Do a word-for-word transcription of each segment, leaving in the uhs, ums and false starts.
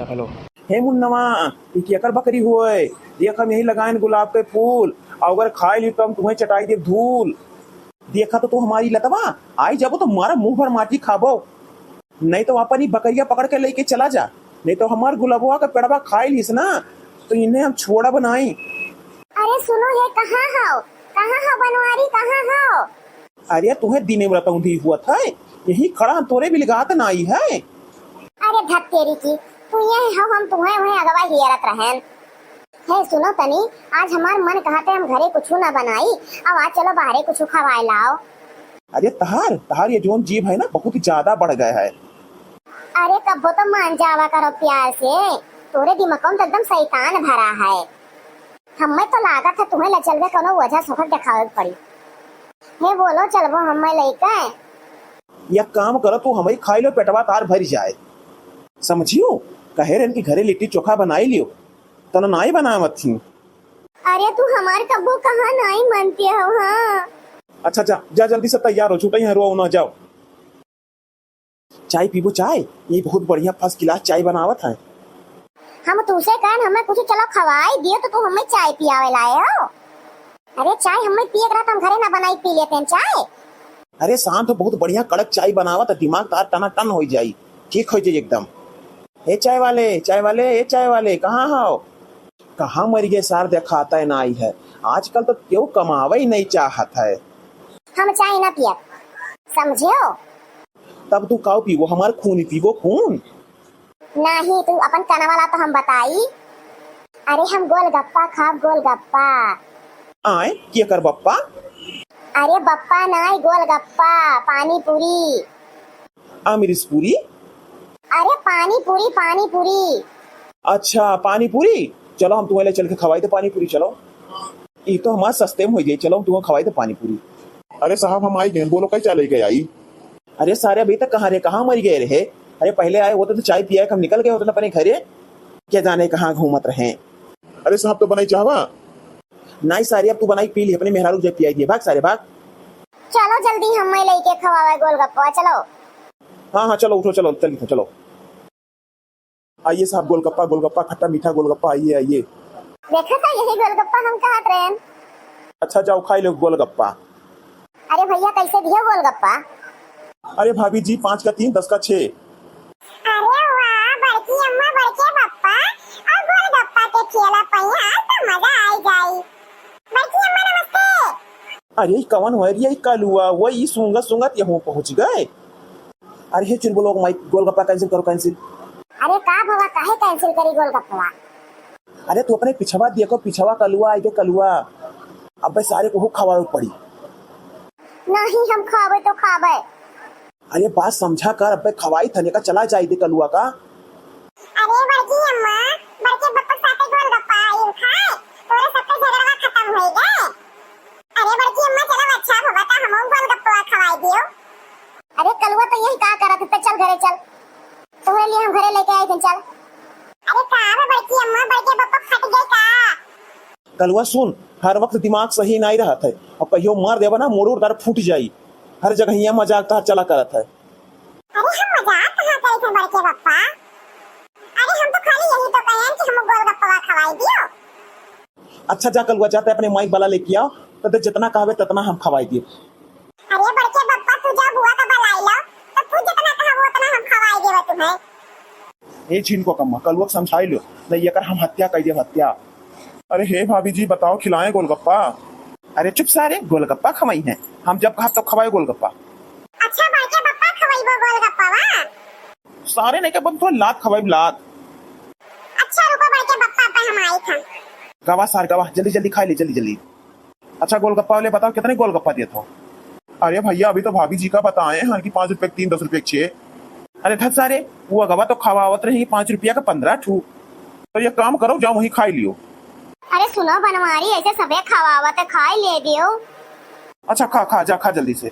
हेलो। हे मुन्नवा, ई केकर बकरी होय? देख, हम यही लगाएन गुलाब के फूल, अउ अगर खाइ ली तो हम तुहैं चटाई देब धूल। देखा तो तू हमारी लतवा, आई जाबो तो मारा मुँह भर माटी खाबो। नहीं तो अपन ई बकरिया पकड़ के लइके चला जा, नहीं तो हमार गुलबवा का पेड़वा खाइ लीस ना, तो इन्हें हम छोड़ब नाई। अरे सुनो, हे कहाँ हौ? कहाँ हौ बनवारी, कहाँ हौ? अरे तुहैं दिने में रतौंधी हुवत है, यही खड़ा हम तोरे बिलगात नाई है। अरे धत्तेरी की, तू ये हौ, हम तुहैं वहीं अगवा हियरत रहेन। हे सुनो तनी, आज हमार मन कहत है हम घरे कुछु ना बनाई, अब आज चलो बाहरे कुछु खवाए लाओ। अरे तहार, तहार ये जौन जीभ है ना, बहुत ही ज्यादा बढ़ गया है। अरे कब्बो तो मान जावा करो प्यार से, तोरे दिमाग में तो एकदम शैतान भरा है। हमें तो लागत है तुहैं ले चलबे कोनो वजह सोखत देखावे के पड़ी। हे बोलो चलबो हमें लइके? या काम करो तू हमें खाई लो पेटवा तार भर जाए। समझियो? कहे रहन कि घरे लिट्टी चोखा बनाई लियो, तनो नाई बनावत थी। अरे तू हमार कब्बो कहाँ नाई मानते हो, हाँ? अच्छा जा, जा जल्दी से तैयार हो, छूटा यहाँ रो ना जाओ। चाय पीबो चाय, ये बहुत बढ़िया first class चाय बनावत है। हम तुसे कहन हमें कुछ चलो खवाई दियो तो तू हमें चाय पियावे लाए हो। अरे चाय हमें पिए के रहत हम घरे ना बनाई पी लेते हैं चाय। अरे शांत हो, बहुत बढ़िया कड़क चाय बनावत है, दिमाग तार टनाटन हो जाई, ठीक हो जाई एकदम। हे चाय वाले, चाय वाले, हे चाय वाले, कहाँ हो? कहाँ मर गए सार, देखाता है ना आई है। आजकल तो क्यों कमावे ही नहीं चाहत है। हम चाय ना पियब, समझियो? तब तू काऊ पीबो, हमार खून पीबो, खून? नहीं, तू अपन कनवा ला तो हम बताई। अरे हम गोलगप्पा खाब, गोलगप्पा। आए, केकर बप्पा? अरे बप्पा नाई, गोलगप्पा, पानी पूरी। अमरीश पूरी? अरे पानी पूरी, पानी पूरी। अच्छा, पानी पूरी? चलो हम तुहैं ले चल के खवाई दे पानी पूरी, चलो। ई तो हमार सस्ते में हो जाई, चलो हम तुहैं खवाई दे पानी पूरी। अरे साहब, हम आई गए, बोलो कई चाले के आई? अरे सारे, अभी तक कहाँ रहे, कहाँ मर गए रहे? अरे पहले आए होते तो चाय पिया के हम निकल गए होते ना अपने घरे, क्या जाने कहाँ घूमत रहे। अरे साहब, तो बनाई चाहवा? नहीं सारे, अब तू बनाई पी ली, अपने मेहरारू के पियाई दिए, भाग सारे भाग। चलो जल्दी, हमें लेके खवावे गोलगप्पा, चलो। हाँ हाँ, चलो उठो, चलो जल्दी से चलो। आइए साहब, गोलगप्पा, गोलगप्पा, खट्टा मीठा गोलगप्पा, आइए, आइए। देखा था, यही गोलगप्पा हम कहत रहेन। अच्छा, जाओ खाई लो गोलगप्पा। अरे भैया, कैसे दियो गोलगप्पा? अरे भाभी जी, पाँच का तीन, दस का छः। अरे वाह, बड़की अम्मा, बड़के बप्पा, और गोलगप्पा के ठेला पे आज तो मजा आई जाई। बड़की अम्मा, नमस्ते। अरे, ई कवन हुआ रे, ई कलुआ, वही सूंघत सूंघत यहूँ पहुँच गए। अरे हे चुलबुल, माई, गोलगप्पा cancel करो, cancel। अरे का भवा, काहे cancel करी गोलगप्पा? अरे तू अपने पिछवा देखो, पिछवा कलुआ आई के कलुआ, अबे सारे को खवावे पड़ी। नहीं, हम खावे तो खावे। अरे बात समझा कर, अबे खवाई थने का, चला जाई दे कलुआ का। अरे बड़की अम्मा, बड़के बप्पा साथे गोलगप्पा आई खाए, तोरे सबके झगड़वा खत्म होई गए। अरे बड़की अम्मा, चलो अच्छा भवा, ता हमहू गोलगप्पा खवाई दियो। अरे कलुआ तो यही का करत है, चल घरे चल, तोहरे लिए हम घरे लेके आई थे, चल। अरे का बे बड़की अम्मा, बड़के बप्पा फट गए का? कलुआ सुन, हर वक्त दिमाग सही नहीं रहत है, और कहियो मार देबा ना, मोड़ू तार फूट जाई, हर जगहिया मजाक तार चला करत है। अरे हम मजाक कहाँ करे थे बड़के बप्पा? अरे हम तो खाली यही तो कहेन कि हम गोलगप्पा खवाई दियो। अच्छा जा कलुआ, जा ते अपने माई वाला लेके आओ, तो ते जितना कहबे ततना हम खवाई दिए। अरे बड़के बप्पा, तू जा बुआ का बलाई ला, तो तू जितना कहबो उतना हम खवाई देबे तुम्हें। ए छिनको कम्मा, कलुआ के समझाई लो, नहीं एकर हम हत्या कर देब, हत्या। अरे हे भाभी जी, बताओ खिलाएं गोलगप्पा? अरे चुप सारे, गोलगप्पा खवाई हैं, हम जब कहा तब खवाए गोलगप्पा। अच्छा बड़के बप्पा खवाइबो गोलगप्पा वा? सारे नहीं के बम तो लात खवाई लात। अच्छा रुको बड़के बप्पा, पे हम आई था। गवा सार गवा, जल्दी जल्दी खाई ले, जल्दी जल्दी। अच्छा गोलगप्पा वाले बताओ कितने गोलगप्पा देत हो? अरे भैया अभी तो भाभी जी का बताए हैं कि पाँच रुपए के तीन, दस रुपए के छः। अरे धत सारे, वो अगवा तो खवावत रही पाँच रुपया का पन्द्रह ठू। तो ये काम करो, जाओ वहीं खाई लियो। अरे सुनो बनवारी, ऐसे सबे खवावत है, खाई ले दियो। अच्छा खा खा, जा खा जल्दी से।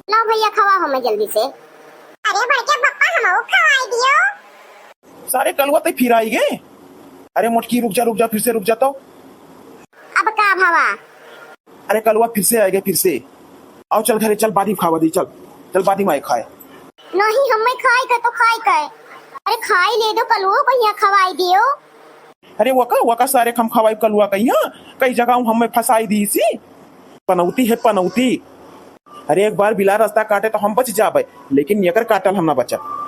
लाओ भैया खवाओ हमें जल्दी से। अरे बड़के बप्पा हमहू खवाई दियो। सारे कलुआ ते फिर आई गए। अरे मोटकी रुक जा, रुक जा, फिर से रुक जा तो। अब का भवा? अरे कलुआ फिर से आए गए, फिर से। आओ चल घरे, चल बादी खावा दी, चल। चल बादी माए खाए। नहीं, हमें खाए के तो खाए के। अरे खाई ले दो कलुओ, कहिया खवाई दियो। अरे वका, वका सारे क हम खवाई कलुआ कहिया, कई जगह हमें फंसाई दीसी। पनौती है पनौती। अरे एक बार बिलार रास्ता काटे तो हम बच जाबे, लेकिन एकर काटल हम ना बचब।